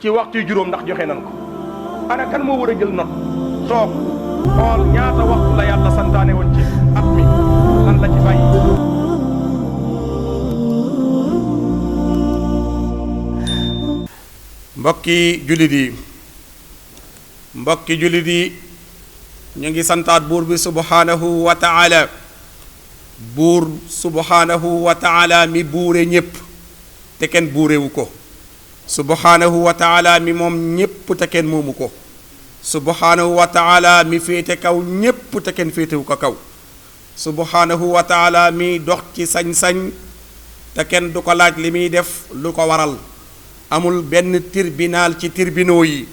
ci waxtu juróom ndax joxe nan ko ana kan moo war a jël not toog xool ñaata waxtu la yàlla santaane woon ci at mi lan la ci bàyyi. mbokki jullit yi ñu ngi santaat buur bi subhanahu wa taala buur subhanahu wa taala mi buure ñépp te kenn buurewu ko subhanahu wa taala mi moom ñépp te kenn moomu ko subhanahu wa taala mi féete kaw ñépp te kenn féetewu ko kaw subhanahu wa taala mi dox ci sañ-sañ te kenn du ko laaj li muy def lu ko waral amul benn tribunal ci tribunaux yi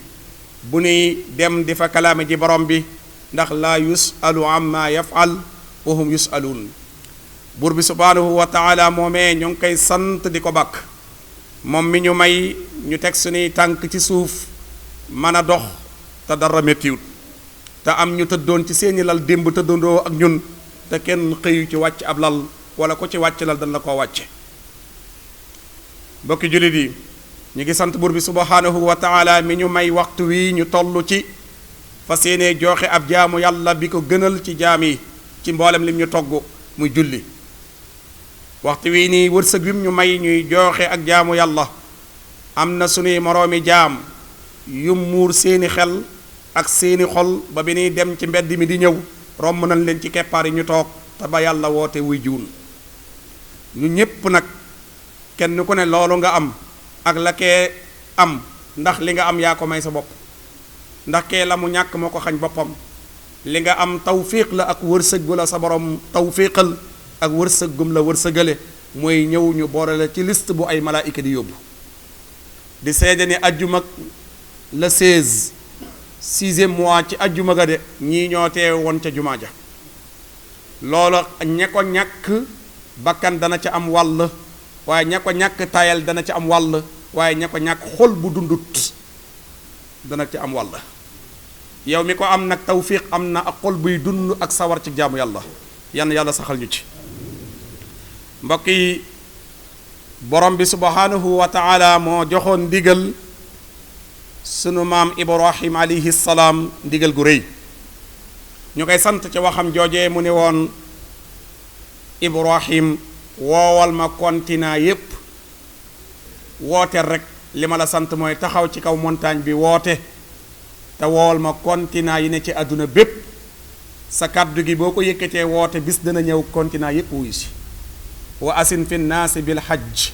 bu nuy dem di fa kalaame ji borom bi ndax laa yusalu amma yafal wa hum yusaluun buur bi subhanahu wa taala moomee ñu ngi koy sant di ko bàkk moom mi ñu may ñu teg suñuy tànk ci suuf mën a dox te dara méttiwut te am ñu tëddoon ci seeni lal démb tëddandoo ak ñun te kenn xëyu ci wàcc ab lal wala ko ci wàcc lal dañ la koo wàcce mbokki jullit yi ñu ngi sant buur bi subhanahu wa taala mi ñu may waxtu wi ñu toll ci fas yéene joxe ab jaamu yàlla bi ko gënal ci jaam yi ci mboolem lim ñu togg muy julli waxtu wi nii wërsëg wi ñu may ñuy joxe ak jaamu yàlla am na sunuy moroomi jaam yu muur seeni xel ak seeni xol ba bi ñuy dem ci mbedd mi di ñëw romb nañ leen ci keppaar yi ñu toog te ba yàlla woote wuy juun ñu ñépp nag kenn ku ne loolu nga am ak la kee am ndax li nga am yaa ko may sa bopp ndax kee la mu ñàkk moo ko xañ boppam li nga am tawfiq la ak wërsëg gu la sa borom tawfiqal ak wërsëg gum la wërsëgale mooy ñëw ñu boole la ci liste bu ay malaayika di yóbbu di seede ni ajjuma la 16 sixième mois ci ajjuma ga de ñii ñoo teew woon ca jumaa ja loolu ña ko ñàkk bakkan dana ca am wàll waaye ña ko ñàkk tayal dana ca am wàll waaye ña ko ñàkk xol bu dundut dana ca am wàll yow mi ko am nag tawfiq am na ak xol buy dund ak sawar ci jaamu yàlla yann yàlla saxal ñu ci mbokk yi borom bi subhanahu wa taala moo joxoon ndigal sunu maam ibrahim alayhi salaam ndigal gu rëy ñu koy sant ci waxam joojee mu ne woon ibrahim woowal ma continent yépp wooteel rek li ma la sant mooy taxaw ci kaw montagne bi woote te woowal ma continent yi ne ci àdduna bépp sa kàddu gi boo ko yëkkatee woote bis dana ñëw continent yépp wuyu si wa asin fi naasi bil hajj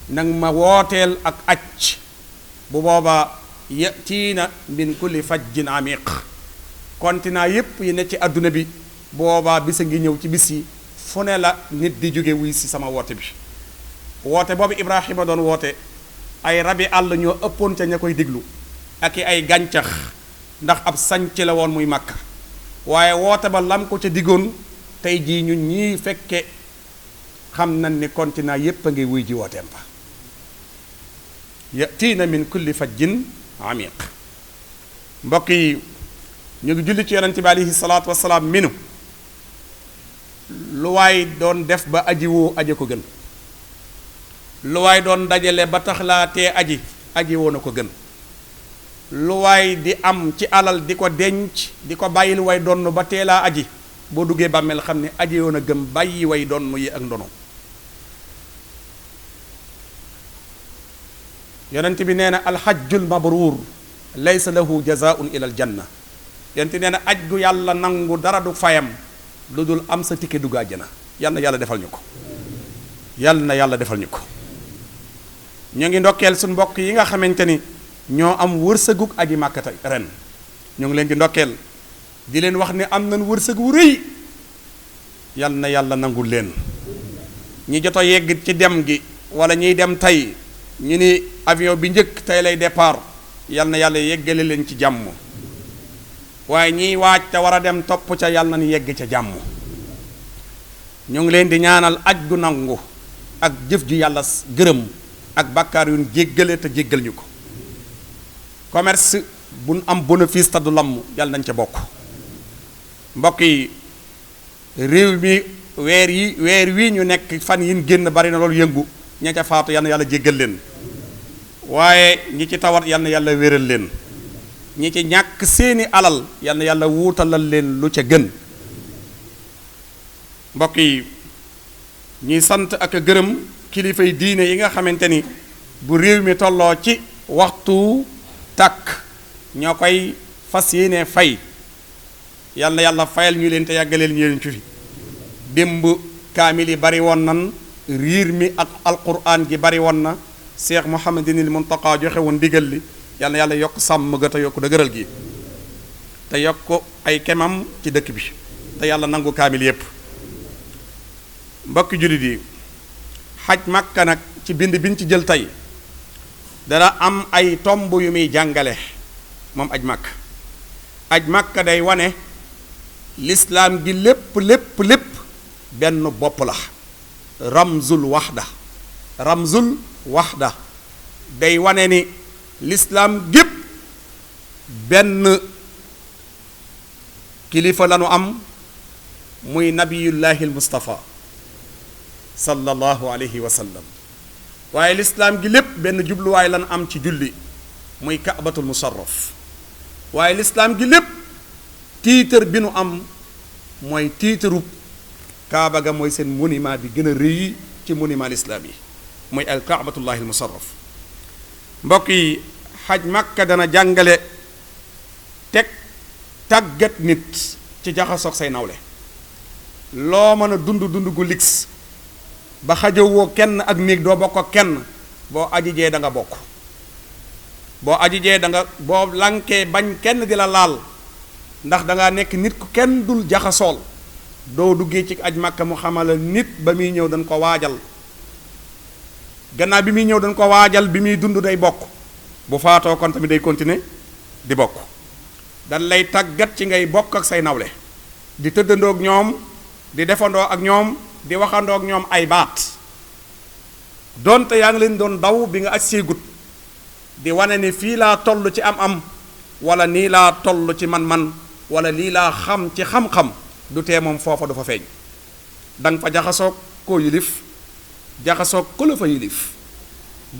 nag ma wooteel ak acc bu boobaa yatiina min kulli fajjin amiq continent yépp yi ne ci àdduna bi boobaa bisa ngi ñëw ci bis yi fu ne la nit di jóge wuy si sama woote bi woote boobu Ibrahima doon woote ay rabi àll ñoo ëppoon ca ña koy diglu ak i ay gàncax ndax ab sanc la woon muy Makka waaye woote ba lam ko ca diggoon tey jii ñun ñii fekke xam nañ ni continent yépp a ngi wuy ji wooteem ba yatiina min kulli fajjin amiq mbokk yi ñu ngi julli ci yonente bi alayhi salaatu wasalaam minu lu waay doon def ba aji woo aji ko gën lu waay doon dajale ba tax laa tee aji woo na ko gën lu waay di am ci alal di ko denc di ko bàyyil way donn ba teelaa aji boo duggee bàmmeel xam ne aji woon a gëm bàyyi way donn yi ak ndono yonent bi nee na alhajjul mabruur laysa lahu jazaun ila aljanna yonent nee na aj gu yàlla nangu dara du fayam lu dul am sa ticket dugg àjjana yal na yàlla defal ñu ko yal na yàlla defal ñu ko ñu ngi ndokkeel suñ mbokk yi nga xamante ni ñoo am wërsëgug aji màkkata ren ñu ngi leen di ndokkeel di leen wax ne am nañ wërsëg wu rëy yal na yàlla nangul leen ñi jot a yegg ci dem gi wala ñiy dem tey ñu ni avion bi njëkk tey lay départ yal na yàlla yeggale leen ci jàmm waaye ñiy waaj te war a dem topp ca yàlla na ni yegg ca jàmm ñu ngi leen di ñaanal aj gu nangu ak jëf ju yàlla gërëm ak bàkkaar yu jéggale te jéggal ñu ko commerce bu am bénéfice te du lamm yàlla nañ ca bokk mbokk yi réew mi weer wii ñu nekk fan yin génn bari na loolu yëngu ña ca faatu yal na yàlla jéggal leen waaye ñi ci tawat yal na yàlla wéral leen, ñi ci ñàkk seeni alal yal na yàlla wuutalal leen lu ca gën. mbokk yi ñuy sant ak a gërëm kilifay diine yi nga xamante ni bu réew mi tolloo ci waxtu tàkk ñoo koy fas yéene fay, yal na yàlla fayal ñu leen te yàggaleel ñu leen ci fi. démb kaamil yi bari woon nan, riir mi ak alquran gi bari woon na, Cheikh Mouhamadinil Muntaqa joxe woon ndigal li, yal na yàlla yokk sàmm ga te yokk dëgëral gi te yokk ay kemam ci dëkk bi te yàlla nangu kaamil yépp. mbokki jullit yi, xaj Makka nag ci bind biñ ci jël tey dana am ay tomb yu muy jàngale. moom aj Makka day wane lislaam gi lépp benn bopp la. ramzul waxda day wane ni lislaam gépp benn kilifa lanu am, muy nabiyullahi al Mustafa sallallahu alayhi wa sallam. waaye lislaam gi lépp benn jubluwaay lan am ci julli, muy kaabatul musarraf. waaye lislaam gi lépp tiitar bi nu am mooy tiitaru kaaba ga, mooy seen monument bi gën a rëy ci monument lislaam yi, mooy al kaabatullahi al musarraf. mbokk yi, xaj Makka dana jàngale tàggat nit ci jaxasoog say nawle. loo mën a dund gu ligs ba xajowoo kenn ak néeg doo bokk ak kenn, boo ajijee da nga bokk. boo ajijee da nga boo lankee bañ kenn di la laal ndax da ngaa nekk nit ku kenn dul jaxasool, doo duggee ci aj Makka mu xamal nit ba muy ñëw dañ ko waajal. gannaaw bi muy ñëw dañ ko waajal, bi muy dund day bokk, bu faatoo kon tamit day continuer di bokk. dañ lay tàggat ci ngay bokk ak say nawle, di tëddandoo ak ñoom, di defandoo ak ñoom, di waxandoo ak ñoom ay baat. donte yaa ngi leen doon daw bi nga aj seegut, di wane ni fii laa toll ci am wala nii laa toll ci man-man wala lii laa xam ci xam-xam, du tee moom foofa du fa feeñ. danga fa jaxasoog koo yilif, jaxasoog ku la fa yilif,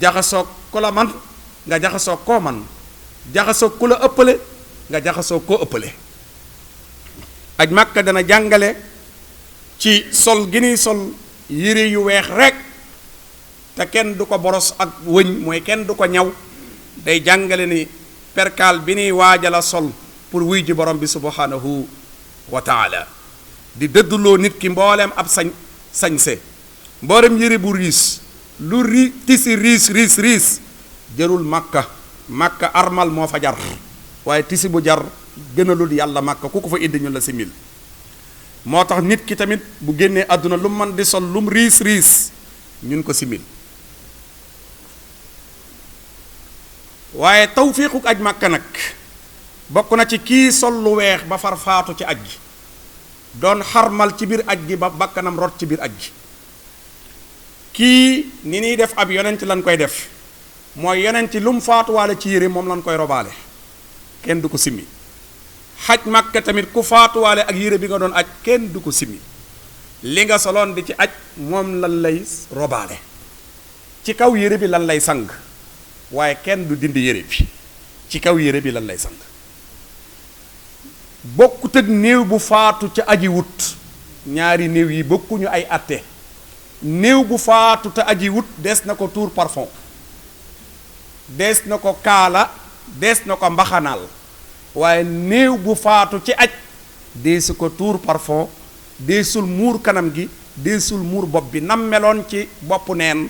jaxasoog ku la man nga jaxasoog koo man, jaxasoog ku la ëppale nga jaxasoog koo ëppale. aj Makka dana jàngale ci sol gi ni sol yére yu weex rek te kenn du ko boros ak wëñ, mooy kenn du ko ñaw. day jàngale ni perkaal bi nuy waajala sol pour wuy ji borom bi subhanahu wa taala. di dëdduloo nit ki mbooleem ab sañse, mboolem yére bu riis, lu tisi riis jërul Makka armal moo fa jar, waaye tisi bu jar gënalul yàlla Makka ku ko fa indi ñu la simil. moo tax nit ki tamit bu génnee àdduna lu man di sol lum riis ñun ko simil. waaye tawfiiquk aj Makka nag bokk na ci kii sol lu weex ba far faatu ci aj gi, doon xarmal ci biir aj gi ba bakkanam rot ci biir aj gi. kii ni ñuy def ab yonent lan koy def, mooy yonent lu mu faatuwaale ci yére moom lan koy robaale, kenn du ko simmi. xaj Makka tamit ku faatuwaale ak yére bi nga doon aj kenn du ko simmi, li nga soloon di ci aj moom lan lay robaale, ci kaw yére bi lan lay sang, waaye kenn du dindi yére bi, ci kaw yére bi lan lay sang. bokkut ak néew bu faatu ca aji wut, ñaari néew yi bokkuñu ay atte. néew bu faatu te aji wut des na ko tuur parfum, des na ko kaala, des na ko mbaxanaal. waaye néew bu faatu ci aj deesu ko tuur parfum, deesul muur kanam gi, deesul muur bopp bi. nam meloon ci boppu neen,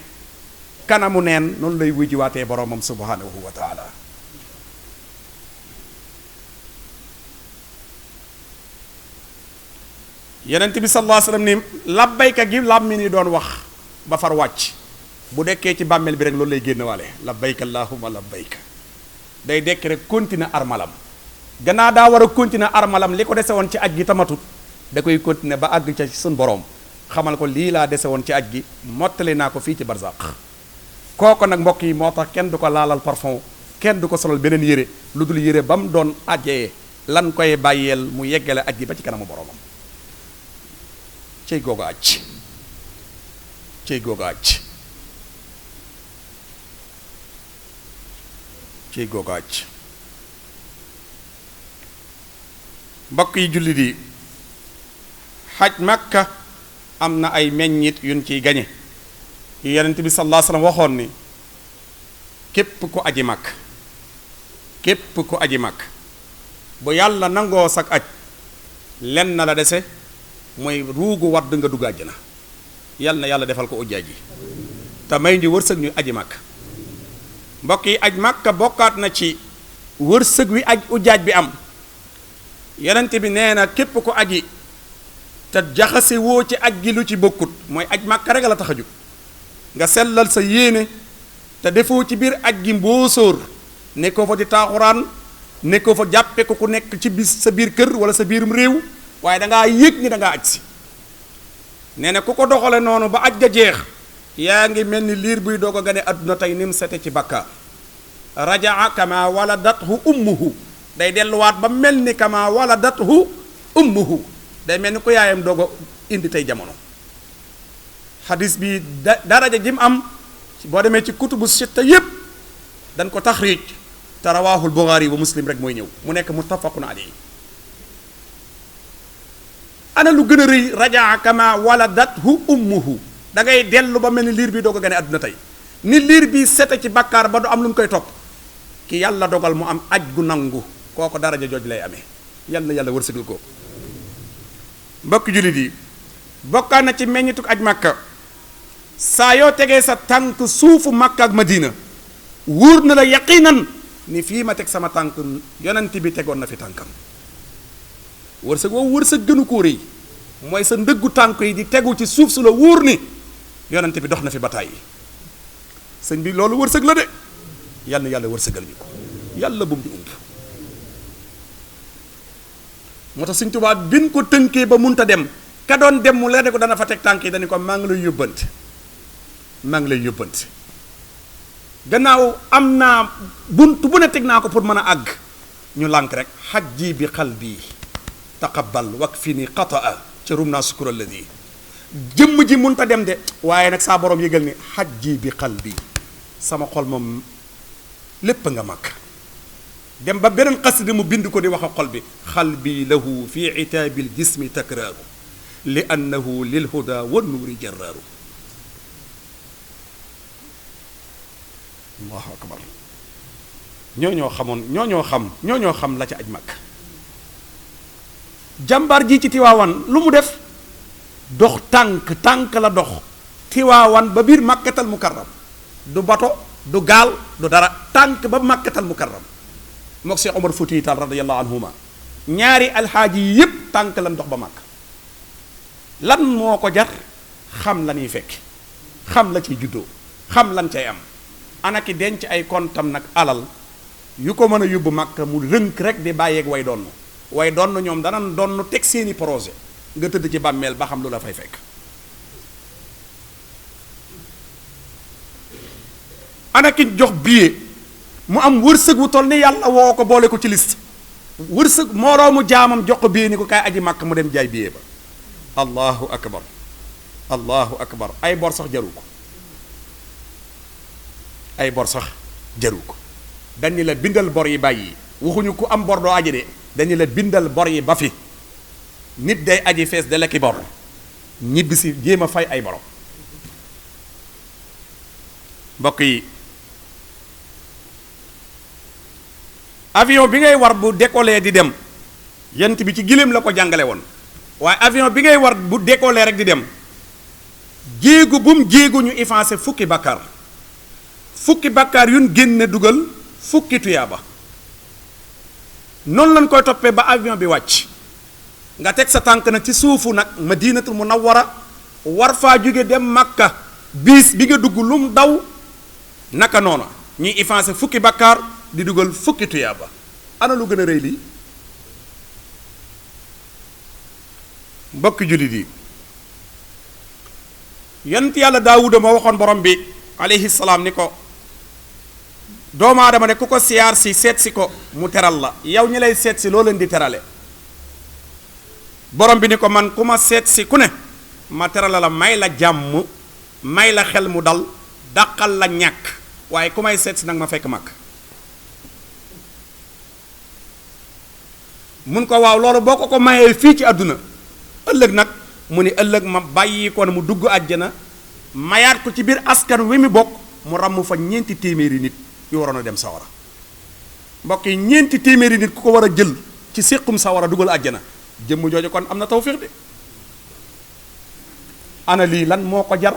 kanamu neen, noonu lay wujjiwaatee boromam subhanahu wa taala. yonent bi sallallahu alayhi wasallam ni labbayka gi làmmiñ yi doon wax ba far wàcc, bu dekkee ci bàmmeel bi rek loolu lay génn waale, labbayka allahumma labbayka. day dekk rek continuer armalam, gannaaw daa war a continuer armalam, li ko dese woon ci aj gi tamatut, da koy continuer ba àgg ca sun borom, xamal ko lii laa dese woon ci aj gi, mottali naa ko fii ci barzaq. kooko nag mbokk yi moo tax kenn du ko laalal parfum, kenn du ko solal beneen yére lu dul yére ba mu doon ajee lan koy bàyyeel mu yeggale aj gi ba ci kanamu boromam. cey googa aj, cey googa aj. ciy googu aj mbokk yi jullit yi xaj Makka am na ay meññit yuñ ciy gañe yu Yonent bi sallallahu alayhi wasallam waxoon ni képp ku aji Makka képp ku aji Makka bu yàlla nangoo sak aj lenn la dese mooy ruugu wadd nga dugg àjjana yal na yàlla defal ko ujjaaj yi te may ñu wërsëg ñu aji Makka mbokk yi aj Makka bokkaat na ci wërsëg wi aj ujjaaj bi am Yonent bi nee na képp ku aji te jaxase woo ci aj gi lu ci bokkut mooy aj Makka rek la tax a jóg nga sellal sa yéene te defoo ci biir aj gi mboosóor ne ko fa di taaxuraan ne ko fa jàppe ko ku nekk ci bis sa biir kër wala sa biirum réew waaye dangaa yëg ni dangaa aj si nee na ku ko doxale noonu ba aj ga jeex yaa ngi mel ni liir buy doog a gane adduna tey ni mu sete ci bakkaar rajaa kama waladathu ummuhu day delluwaat ba mel ni kama waladathu ummuhu day mel ni ko yaayam doog a indi tey jamono xadis bi daraja ji mu am boo demee ci kutubu sitta yépp dañ ko taxriij te rawaahul Buxaari wa Muslim rek mooy ñëw mu nekk muttafaqun alayhi ana lu gën a rëy rajaa kama waladathu ummuhu da ngay dellu ba mel ni liir bi doog a gane àdduna tey ni liir bi sete ci bakkaar ba du am lu mu koy topp ki yàlla dogal mu am aj gu nangu kooku daraja jooj lay amee yàlla yàlla wërsëgal ko mbokk jullit yi bokkaan na ci meññituk aj Makka saa yoo tegee sa tànk suufu Makka ak Madina wóor na la yaqinan ni fii ma teg sama tànk Yonent bi tegoon na fi tànkam wërsëg woowu wërsëg gënu koo rëy mooy sa ndëggu tànk yi di tegu ci suuf su la wóor ni Yonent bi dox na fi bataay yi sëñ bi loolu wërsëg la de yal na yàlla wërsëgal ñu ko yàlla bu mu di ump moo tax Sëñ Tuubaa bin ko tënkee ba munta dem ka doon dem mu leer ne ko dana fa teg tànk yi dañu ko maa ngi lay yóbbante maa ngi lay yóbbante gannaaw am naa bunt bu ne teg naa ko pour mën a àgg ñu lànk rek xajji bi qalbi taqabbal wakfini qataa ca rum naa sukura alladi jëmm ji munta dem de waaye nag saa borom yëgal ni xajji bi qalbi sama xol moom lépp nga mag dem ba beneen xasida mu bind ko di wax a xol bi xalbi lahu fi itaabil jismi takraaru li annahu lil huda wa nuuri jarraaru allahu akbar ñoo xam la ca aj mag jàmbaar ji ci Tiwaawan lu mu def dox tànk la dox Tiwaawan ba biir Makkatal Mukarram du bato du gaal du dara tànk ba Makkatal Mukarram mook Cheikh Omar Fouti Tall radiyallahu anhuma ñaari alxaaji yi yépp tànk lan dox ba Makka lan moo ko jar xam la ñuy fekk xam la ciy juddoo xam lan cay am ana ki denc ay kontam nag alal yu ko mën a yóbbu Makka mu rënk rek di bàyyeeg way donn ñoom danañ donn teg seeni projet nga tëdd ci bàmmeel ba xam lu la fay fekk ana ki jox billet mu am wërsëg wu toll ni yàlla woo ko boole ko ci liste wërsëg moroomu jaamam jox ko billet ni ko kaay aji Makka mu dem jaay billet ba allahu akbar ay bor sax jaru ko dañu la bindal bor yi bàyyi waxuñu ku am bor doo aji de dañu la bindal bor yi ba fi nit day aji fees de lekki bor ñibbisi jéem a fay ay borom mbokk yi avion bi ngay war bu décoller di dem yent bi ci giléem la ko jàngale woon waaye avion bi ngay war bu décoller rek di dem jéegu bu mu jéegu ñu effacé fukki bakkaar yuñ génne dugal fukki tuyaaba noonu lañ koy toppee ba avion bi wàcc nga teg sa tànk nag ci suufu nag Madinatul Munawwara war faa jóge dem Makka biis bi nga dugg lum daw naka noona ñuy effacé fukki bakkaar di dugal fukki tuyaaba ana lu gën a rëy lii mbokki jullit yi yonent yàlla Daawuda ma waxoon borom bi alayhi salaam ni ko doomu aadama ne ku ko siyaar si seet si ko mu teral la yow ñi lay seet si loo leen di terale borom bi ni ko man ku ma seet si ku ne ma terale la may la jàmm may la xel mu dal dàqal la ñàkk waaye ku may seet si nag ma fekk mag mun ko waaw loolu boo ko mayee fii ci àdduna ëllëg nag mu ni ëllëg ma bàyyi ko mu dugg àjjana mayaat ko ci biir askan wi mu bokk mu ràmm fa 4 téeméeri nit yu waroon a dem sawara mbokk yi 4 téeméeri nit ku ko war a jël ci séqum sawara dugal àjjana jëmm jooju kon am na tawfiix de ana lii lan moo ko jar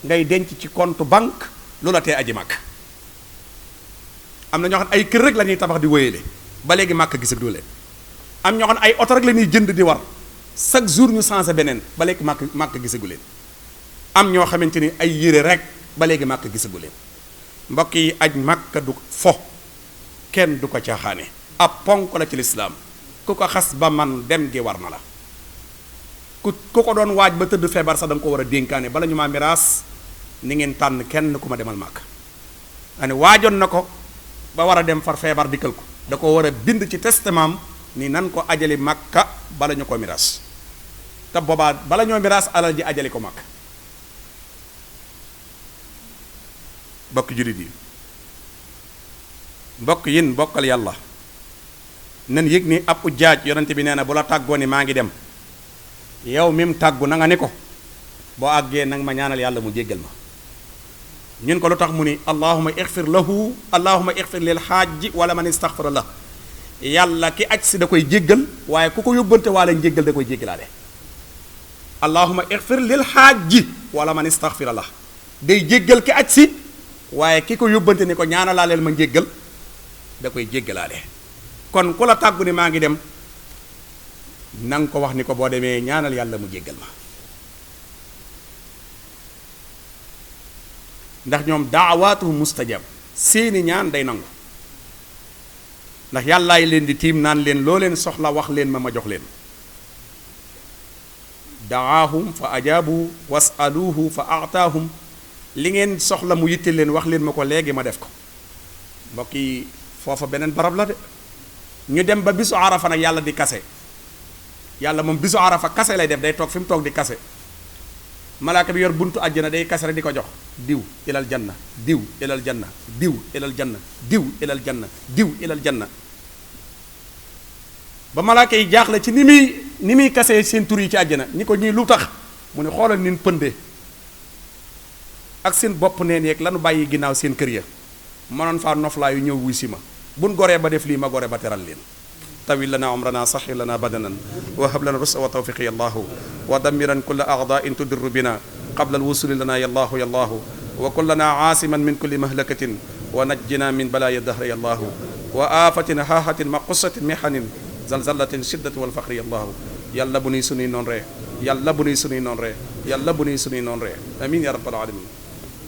ngay denc ci compte banque loola tee aji màkk am na ñoo xam ne ay kër rek la ñuy tabax di wéyale ba léegi màkk gisagul leen am ñoo xam ne ay oto rek la ñuy jënd di war chaque jour ñu changé beneen ba léegi màkk gisagu leen am ñoo xamante ni ay yére rek ba léegi màkk gisagu leen mbokk yi aj màkk du fo kenn du ko caaxaane ab ponk la ci lislaam ku ko xas ba man dem gi war na la ku ko doon waaj ba tëdd feebar sax da nga ko war a dénkaane bala ñu maa miraas ni ngeen tànn kenn ku ma demal màkk ane waajoon na ko ba war a dem far feebar dikkal ko da ko war a bind ci testament ni nan ko ajali màkka bala ñu ko miraas te boobaa bala ñoo miraas alal ji ajali ko màkk mbokk jullit yi mbokk yin bokkal yàlla nan yëg ni ab ujjaaj yonente bi nee na bu la tàggoo ni maa ngi dem yow mim tàggu na nga ni ko boo àggee nag ma ñaanal yàlla mu jéggal ma ñun ko lu tax mu ni allahuma ixfir lahu allahuma ixfir lil xaaji wala man istaxfara la yàlla ki aj si da koy jéggal waaye ku ko yóbbante waale njéggal da koy jéggalaale allahuma ixfir lil xaaji wala man istaxfara la day jéggal ki aj si waaye ki ko yóbbante ni ko ñaanalaaleel ma njéggal da koy jéggalaale kon ku la tàggu ni maa ngi dem na nga ko wax ni ko boo demee ñaanal yàlla mu jéggal ma ndax ñoom daawaatuhu mustajab seeni ñaan day nangu ndax yàllaay leen di tiim naan leen loo leen soxla wax leen ma jox leen daahum fa ajaabu wasaluuhu fa aataahum li ngeen soxla mu yitte leen wax leen ma ko léegi ma def ko mbokk yi foofa beneen barab la de ñu dem ba bisu arafa nag yàlla di kase yàlla moom bisu arafa kase lay def day toog fi mu toog di kase malaaka bi yor buntu àjjana day kase rek di ko jox diw ilal janna diw ilal janna diw ilal janna diw ilal janna diw ilal janna ba malaaka yi jaaxle ci ni muy kase seen tur yi ci àjjana ni ko ñii lu tax mu ne xoolal nin pënde ak seen bopp neen yeeg lanu bàyyi ginnaaw seen kër ya mënoon faa noflaayu ñëw wuy si ma buñ goree ba def lii ma gore ba teral leen tawil lana umrana saxir lana badanan wa hab lana rusa wa tawfiqi ya allahu wa damiran kulla a'da'in tudirru bina qabla alwusuli lana ya allahu ya allahu wa kullana aasiman min kulli mahlakatin wa najjina min balaya dahri ya allahu wa aafatin haahatin maqussatin mihanin zalzalatin shiddati wal fakhri ya allahu yàlla bu nuy sunuy noon ree yàlla bu nuy sunuy noon ree yàlla bu nuy sunuy noon ree amin ya rabbal alamin